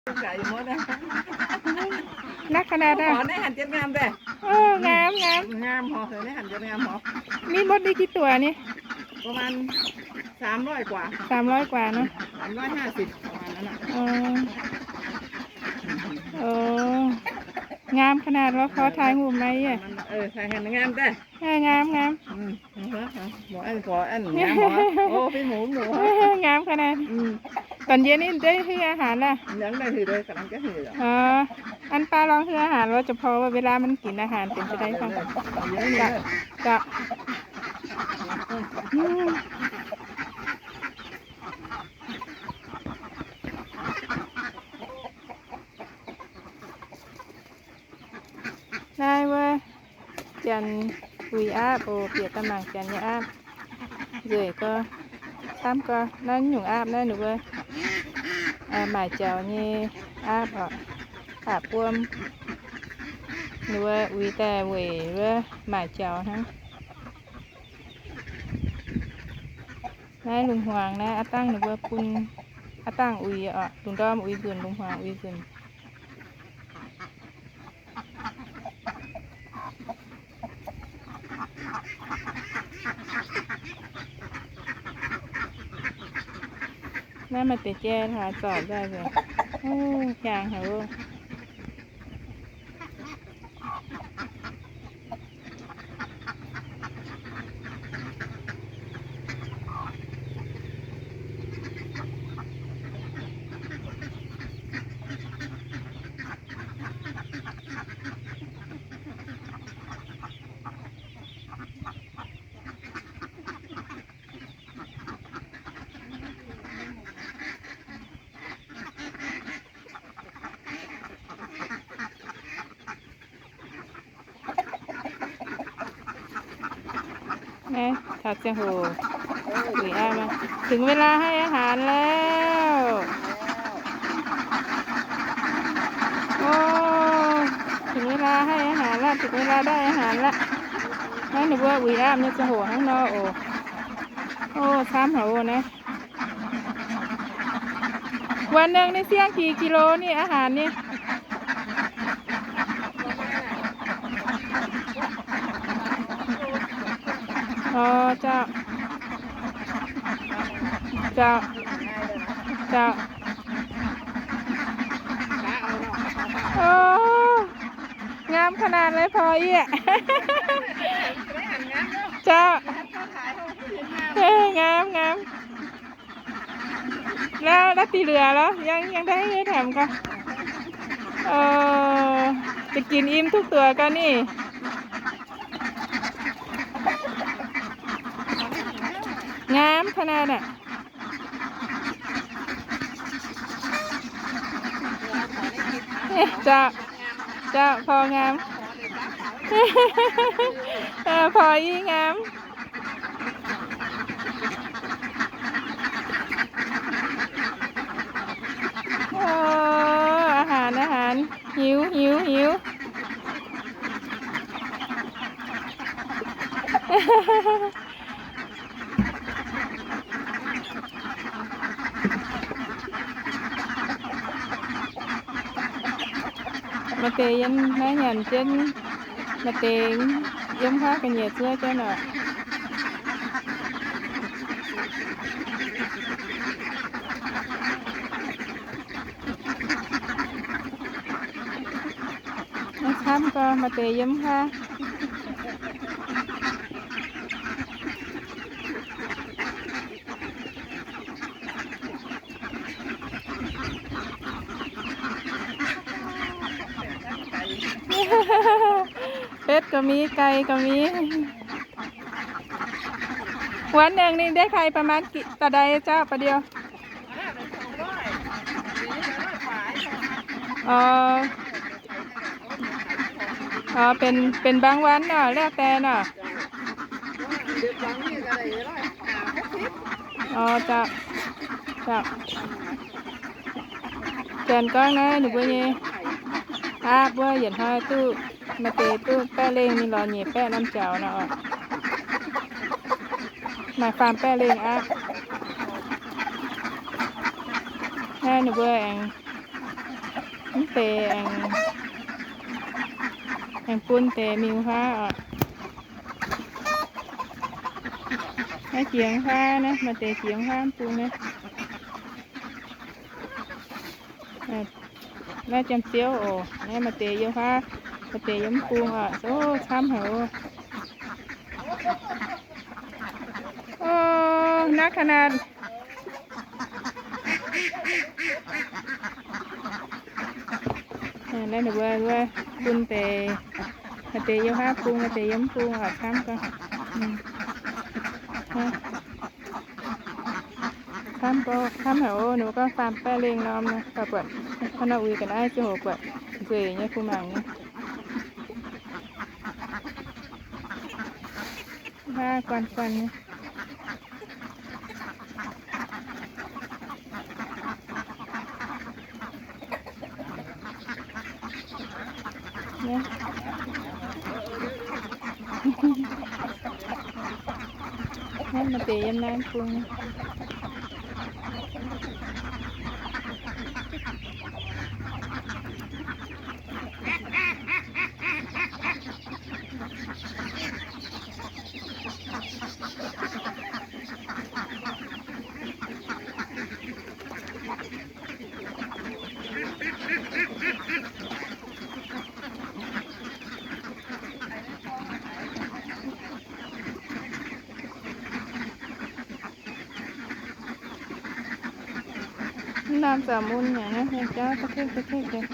Naaiv ขนาด อ่ะ Ov, ngaam, ngaam. Ngaam hov, naaiv hanc jiex ngaam hov. Mingh motv ninh กี่ตัว นี่? ประมาณสามร้อยกว่า สามร้อยกว่าเนาะ สามร้อยห้าสิบ ประมาณนั้นน่ะ Ov, ngaam ขนาด lorqc, ขอถ่ายรูป maiv yie. Ngaam, ngaam. Ngaam, ngaam. Ngaam ขนาด. Dorn-ndiev ninh daaih heuc อาหาร la'haaix? An baav lorqc, heuc อาหาร lorqc, ziouc porv เวลา มันกินอาหาร benx za'deix fai. Naaiv wuov janx uix aapv oc, bieqc daaih mangc janx nyei aapv. Nzueic gorx, camv gorx. Naaiv nyungc aapv naaiv ninh mbuo maaic jaux nyei aapv oc, aapv buom. Ninh mbuo uix daaih weic wuov maaic jaux hnangv. Naaiv lungh hmuangx naaiv aav dangh ninh mbuo bun, aav dangh uix oc, lungh ndorm uix nzunc, lungh hmuangx uix nzunc. Naaiv maaih deix jai hlaax zorpc daaih nzengc. Ov, hiaangx haic oc. Naaiv taux ziangh hoc, uix aapv, ถึงเวลาให้อาหารแล้ว Ov, ถึงเวลาให้อาหารแล้ว, ถึงเวลาได้อาหารแล้ว. Naaiv ninh mbuo uix aapv nyei ziangh hoc hnangv nor oc. Ov, camv haic oc naaiv. วันหนึ่ง ninh siang กี่กิโล นี่ อาหาร นี่? Ov, เจ้า เจ้า เจ้า Ov, ngaam ขนาด เลย porv yie. เจ้า ngaam, ngaam. Naaiv, naaiv ที่เหลือ lorqc, yangh, yangh daaih แถม ก่อน. Ov, จะกินอิ่มทุกตัว ก่อน นี่. Ngaam ขนาด น่ะ. เจ้า เจ้า porv ngaam. Ov, porv i ngaam. Ov, อาหาร อาหาร. Hiuv, hiuv, hiuv. Maaih deix yiem naaiv nyanc jienv, maaih deix yiem huaav ga'nyiec zuov jienv oc. Naaiv camv gorx, maaih deix yiem huaav. Betv gauh mingh, gauh mingh. วันหนึ่ง ninh deix kaaih ประมาณ กี่ ตาใด เจ้า ปะเดียว? Ov, ov, benx, benx บางวัน nor, แล้วแต่ nor. Ov, เจ้า เจ้า. Janx gorngv naaiv ninh mbuo nyei aapv wuov yietc hnoi duqv, maaih deix duqv baeqv lengh, mingh lorz nyeic baeqv norm jaux nor. Maaih faam baeqv lengh aapv. Naaiv ninh mbuo aengx Mv deix aengx, aengx bun deix miuc huaav oc. Naaiv jiex huaav naaiv, maaih deix jiex huaav mv bung naaiv. Naaiv jiem-ziouv oc. Naaiv maaih deix yiem huaav, maaih deix yiem mv bung oc. Ov, camv haic oc. Ov, naaiv ka'naaiv. Naaiv ninh mbuo, mbuo bun deix, maaih deix yiem huaav bung, maaih deix yiem mv bung oc. Camv gau. Camv gau, camv haic oc. Ninh mbuo gorngv faam baeqv lengh norm nor, gauh buatc hnangv nor uix ga'naaiv ziouc hoc buatc nzueic nyei, kuh mangc nyei. Huaav guanh guanh nyei. Naaiv maaih deix yiem naaiv bung. Mv norm zaux mun yaac naaiv nyei jauv da'kekv da'kekv deix.